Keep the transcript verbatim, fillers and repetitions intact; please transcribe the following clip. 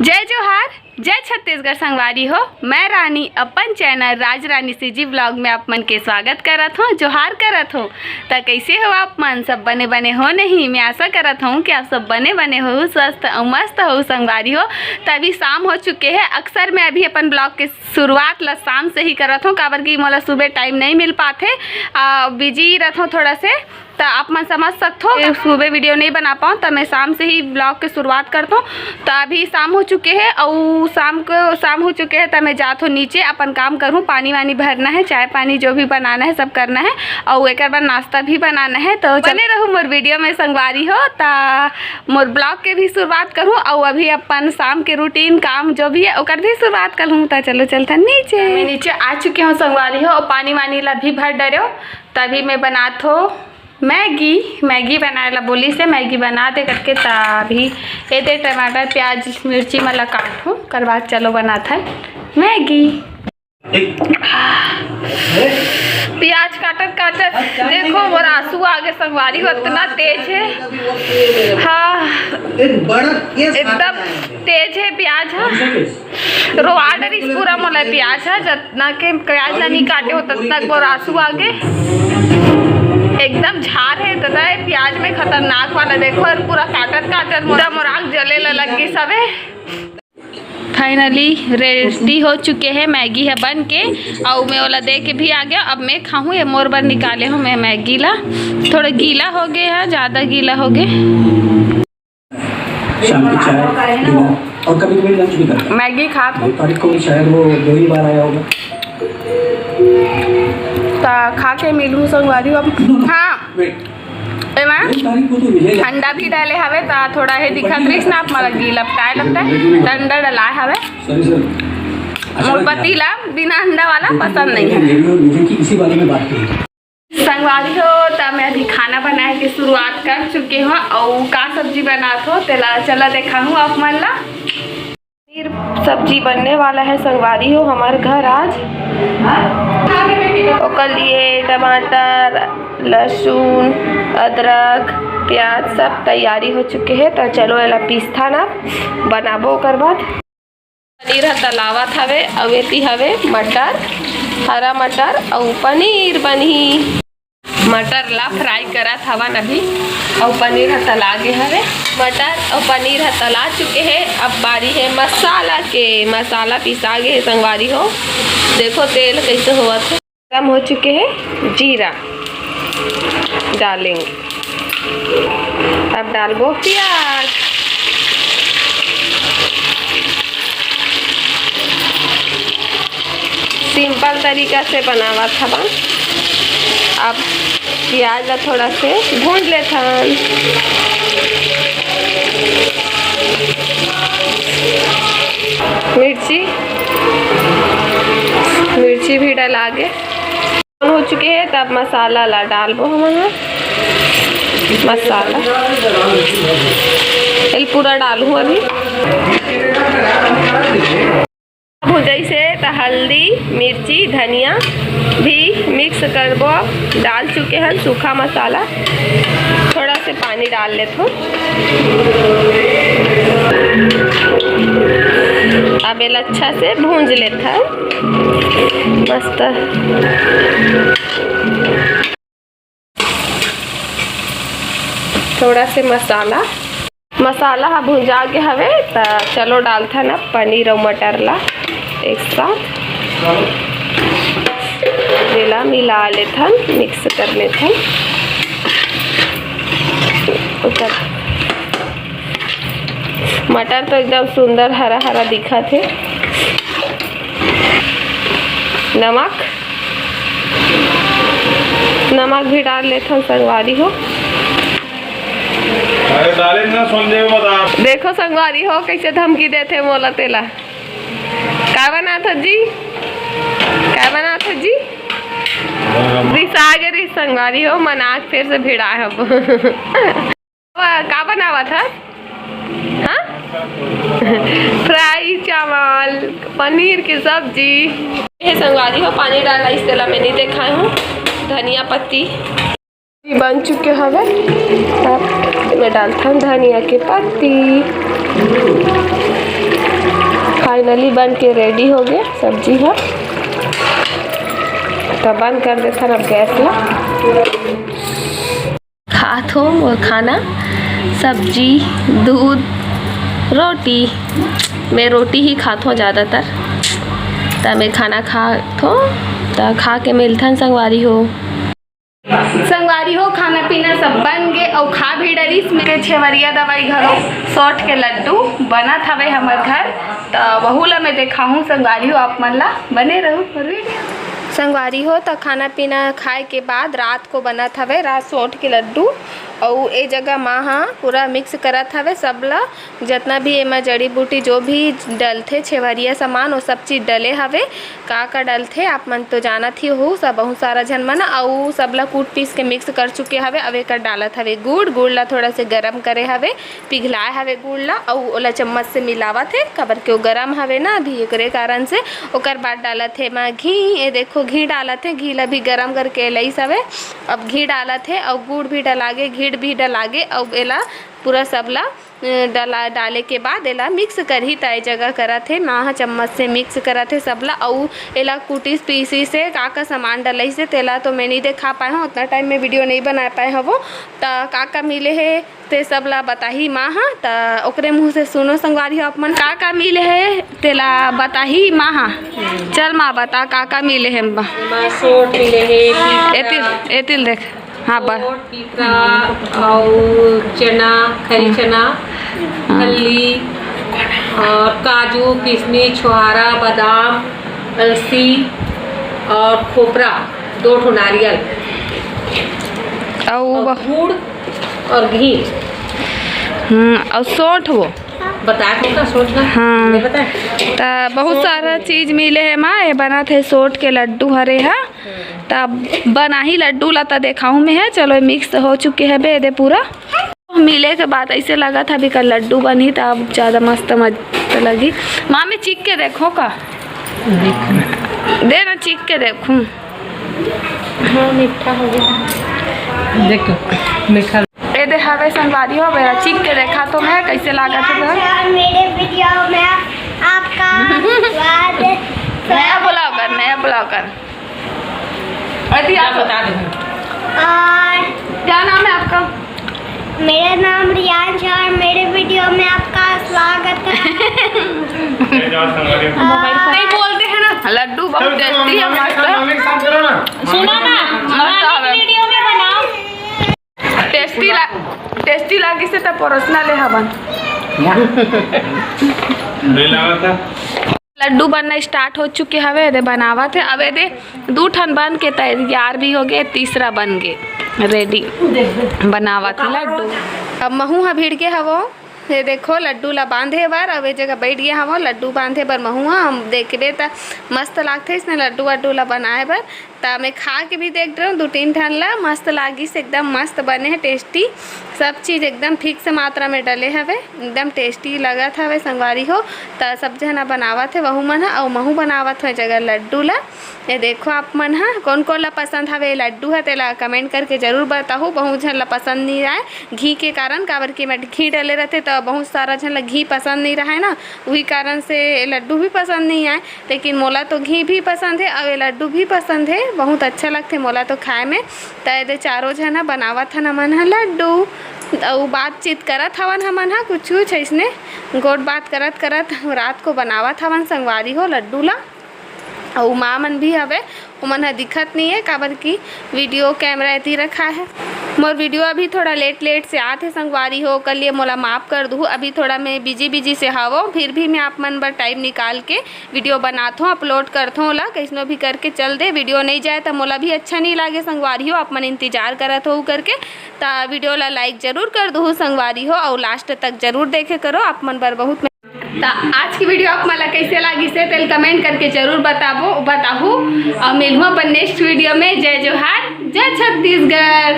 जय जोहार, जय छत्तीसगढ़ संगवारी हो। मैं रानी अपन चैनल राज रानी सीजी व्लॉग में आप मन के स्वागत करत हूँ, जोहार करत हूँ। त कैसे हो आप मन? सब बने बने हो नहीं? मैं आशा करत हूँ कि आप सब बने बने हो, स्वस्थ अउ मस्त हो संगवारी हो। त अभी शाम हो चुके है। अक्सर मैं अभी अपन व्लॉग के शुरुआत ला शाम से ही करत हूँ, काबर कि मोला सुबह टाइम नहीं मिल पाथे, बिजी रहत हूँ थोड़ा से। त आप मन समझ सकथो, सुबह वीडियो नहीं बना पाऊँ, त मैं शाम से ही व्लॉग के शुरुआत करत हूँ। त अभी शाम हो चुके है, अउ शाम को, शाम हो चुके है, त मैं जात हूँ नीचे, अपन काम करूँ, पानी वानी भरना है, चाय पानी जो भी बनाना है, सब करना है, अउ एकर बाद नाश्ता भी बनाना है। त बने रहू मोर वीडियो में संगवारी हो। त मोर व्लॉग के भी शुरुआत करूँ, अउ अभी अपन शाम के रूटीन काम जो भी है, ओकर भी शुरुआत करूँ। त चलो चलथन नीचे। मैं नीचे आ चुके हूँ संगवारी हो, अउ पानी वानी ला भी भर डरेव। तभी मैं बनात हो मैगी, मैगी बनाए ला बोलिस हे, मैगी बना दे करके। त अभी एदे टमाटर, प्याज, मिर्ची मन ला काटहूँ, ओकर बाद चलो बनाथन मैगी। प्याज काटत काटत देखो मोर आंसू आगे संगवारी हो, अतना तेज है। हाँ, एकदम तेज है प्याज। हाँ, रोआ डरिस पूरा मोला प्याज ह, जतना के प्याज ला नी काटे हो, ततना के मोर आंसू आगे। एकदम झार है, तथा ये प्याज में खतरनाक वाला। देखो, अउ पूरा काटत काटत मोर, मोर आँख जले ला लग गिस हवे। फाइनली रेडी हो चुके है मैगी ह बन के, अउ मैं ओला दे के भी आ गया। अब मैं खाहूँ, ये मोर बर निकाले हूँ मैं मैगी ला। थोड़ा गीला हो गया है, ज्यादा गीला हो गया। शाम की चाय, डिनर और कभी-कभी लंच भी करता है। मैगी खात हूँ। दो तारीख को भी शायद वो दो ही बार आया होगा। त खा के मिलहूँ संगवारी हो अब। हाँ, वेट। एमा दो तारीख को तो मिलेगा। अंडा भी डाले हवे, त थोड़ा हे दिखत रहिस ना, आप मन ला गीला लगता है, त अंडा डलाए हवे। Sorry sir. मोर पति ला बिना अंडा वाला पसंद नहीं है। मेरी और मुझे की इसी बारे में बात कही। संगवारी हो, त मैं अभी खाना बनाए के शुरुआत कर चुके हूँ, अउ का सब्जी बनात हो, तेला चला देखाहूँ आप मन ला। पनीर सब्जी बनने वाला है संगवारी हो हमार घर आज। ओकर लिए टमाटर, लहसुन, अदरक, प्याज सब तैयारी हो चुके है, त चलो एला पीसथन, अब बनाबो ओकर बाद। पनीर ह तलावत हवे, अउ एती हवे मटर, हरा मटर अउ पनीर बनही। मटर ला फ्राई करत हवन अभी, अउ पनीर ह तला गे हवे। मटर अउ पनीर ह तला चुके हे। अब बारी हे मसाला के, मसाला पिसा गे हे संगवारी हो। देखो तेल कइसे होवत हे। गरम हो चुके हैं, जीरा डालेंगे। अब डालबो प्याज। सिंपल तरीका से बनावत हवन। अब प्याज ला थोड़ा से भूंज लेथन। मिर्ची, मिर्ची भी डला गे। हो चुके हैं, तब मसाला ला डालबो हमन ह। मसाला एल पूरा डालहूँ अभी। भुंजाइस हे त हल्दी, मिर्ची, धनिया भी मिक्स करबो। अब डाल चुके हन सूखा मसाला, थोड़ा से पानी डाल लेथन। अब एला अच्छा से भूंज लेथन। मस्त। थोड़ा से मसाला, मसाला ह भुंजा गे हवे, त चलो डालथन अब पनीर अउ मटर ला एक साथ। एला मिला लेथन, मिक्स कर लेथन। ओकर मटर तो एकदम सुंदर हरा हरा दिखत हे। नमक, नमक भी डाल लेथन संगवारी हो। अरे डाले ना, सुन ले बता। देखो संगवारी हो, कैसे धमकी देथे मोला तेला। का बनात हो जी? का बनात हो जी? रिसा गे रिस संगवारी हो, मना के फेर से भिड़ाए हब। का बनावत हस? हाँ? फ्राई चावल, पनीर के सब्जी। ये संगवारी हो, पानी डाला, इस तेला मैं नहीं देखाए हूँ। धनिया पत्ती बन चुके हवे, अब मैं डालथन धनिया के पत्ती। Finally बन के ready हो गया सब्जी ह। त बंद कर देथन अब गैस ला। खात हो मोर खाना, सब्जी, दूध, रोटी। मैं रोटी ही खात हो ज़्यादातर। त मैं खाना खात हो, त खा के मिलथन संगवारी हो। संगवारी हो, खाना पीना सब बन गे अउ खा भी डरिस। में के छेवरिया दवाई घलो, सोंठ के लड्डू बनत हवे हमर घर, त वहू ला मैं देखाहूँ संगवारी हो, आप मन ला बने रहू मोर video। संगवारी हो, त खाना पीना खाए के बाद रात को बनत हवे रात सोंठ के लड्डू, अउ ए जगह माँ ह पूरा mix करत हवे सब ला, जतना भी एमा जड़ी बूटी जो भी डलथे छेवरिया सामान, वो सब चीज डले हवे। का का डलथे आप मन तो जानत ही हो, सब बहुत सारा झन मन, अउ सब ला कूट पीस के mix कर चुके हवे। अब एकर डालत हवे गुड़, गुड़ ला थोड़ा से गरम करे हवे, पिघलाए हवे गुड़ ला, अउ ओला चम्मच से मिलावत हे, काबर के वो गरम हवे ना अभी, एकरे कारण से। ओकर बाद डालत हे एमा घी, ये देखो घी डालत हे, घी ला भी गरम करके लइस हवे। अब घी डालत हे, अउ गुड़ भी डलागे, घी भी डलागे, अउ एला पूरा सब ला अ, डला, डाले के बाद एला mix करही, त ए जगह करत हे, माँ ह चम्मच से mix करत हे सबला, अउ एला कूटिस पीसिस हे, का का सामान डलइस हे, तेला तो मैं नइ देखा पाए हूँ, उतना time में video नइ बना पाए हवो। त का का मिले हे, ते सबला बताही माँ ह। त ओकरे मुँह से सुनो संगवारी हो आप मन, का का मिले हे, तेला बताही माँ ह। चल माँ, बता का का मिले हे। एमा सोंठ मिले हे, ए तिल, ए तिल देख। हाँ, बर। सोंठ, पीपरा अउ चना, खरी हाँ। चना, हाँ। फल्ली अउ काजू, किशमिश, छोहारा, बादाम, अलसी अउ खोपरा, दो ठो नारियल अउ अउ ब- गुड़ अउ घी। हम्म, अउ सोंठ वो। बताए तो का सोंठ ना? हाँ। नहीं बताए? त बहुत सोंठ सारा मिले। चीज मिले हे माँ, ये बनत हे सोंठ के लड्डू हरे हा। त बनाही लड्डू ला त देखाहूँ मैं ह। चलो, mix हो चुके हे बे, दे पूरा मिले के बाद ऐसे लगत हे अभी का लड्डू बनही त अब ज्यादा मस्त मजा लगही। माँ, मैं चीख के देखो का? दे ना, चीख के देखूँ। हाँ, मीठा हो गया। देख, मीठा। ए दे हवे संगवारी हो, बेरा चीख के देखा तो मैं कैसे लागत हे। अच्छा, मेरे video में आपका स्वाद नया vlogger, नया vlogger। अति क्या आप बता दे। और क्या नाम है आपका? मेरा नाम रियांश है और मेरे video में आपका स्वागत है। नहीं बोलते हैं ना, लड्डू बहुत चलो, चलो, tasty है, मस्त है। सुनो ना, मस्त हवे। Video में बनाओ। Tasty ला-, tasty लागिस हे त परोसना ले हवन। नहीं लगा था। लड्डू बनना start हो चुके हवे, एदे बनावत हे। अब एदे दू ठन बन के तैयार भी हो गए, तीसरा बन गए ready, बनावत हे लड्डू। अब महू ह भिड़ के हवो, ये देखो लड्डू ला बांधे बर, अब ए जगह बैठ गया हवो लड्डू बांधे बर। महू ह हम देखबे त मस्त लागथे इसने लड्डू वड्डू ला बनाए बर। त मैं खा के भी देख रहे हूँ दू तीन ठन ला, मस्त लागिस, एकदम मस्त बने हे, tasty। सब चीज एकदम ठीक से मात्रा में डले हवे, एकदम tasty लगत हवे संगवारी हो। त सब झन बनावत हे, वहू मन ह अउ महू बनावत हो ए जगह लड्डू ला। ये देखो आप मन ह कोन कोन ला पसंद हवे लड्डू ह, तेला comment करके जरूर बताहू। बहुत झन ला पसंद नहीं आए घी के कारण, काबर कि एमा घी डले रहथे त बहुत सारा झन ला घी पसंद नहीं रहे ना, उही कारण से लड्डू भी पसंद नहीं आए। लेकिन मोला तो घी भी पसंद हे अउ ये लड्डू भी पसंद हे, बहुत अच्छा लगथे मोला तो खाए में। त एदे चारों झन ह बनावत हन हमन ह लड्डू, अउ बातचीत करत हवन हमन ह कुछ कुछ अइसने गोठ बात करत करत रात को बनावत हवन संगवारी हो लड्डू ला। अउ माँ मन भी हवे, ओमन ह दिखत नहीं है, काबर कि video camera एती रखा है। मोर video अभी थोड़ा late late से आत हे संगवारी हो, ओकर लिए मोला माफ कर दूहू। अभी थोड़ा मैं busy busy से हवो, फिर भी मैं आप मन बर time निकाल के video बनात हों, upload करत हों ओला। कैसनो भी करके चल दे, video नहीं जाए त मोला भी अच्छा नहीं लागे संगवारी हो, आप मन इंतजार करत हो करके। त video ला like जरूर कर दूहू संगवारी हो, अउ last तक जरूर देखे करो, आप मन बर बहुत त आज की video आप मन ला कैसे लागिस हे, तेल comment करके जरूर बताबो, बताहू। अउ मिलहूँ अपन next video में। जय जोहार, जय छत्तीसगढ़।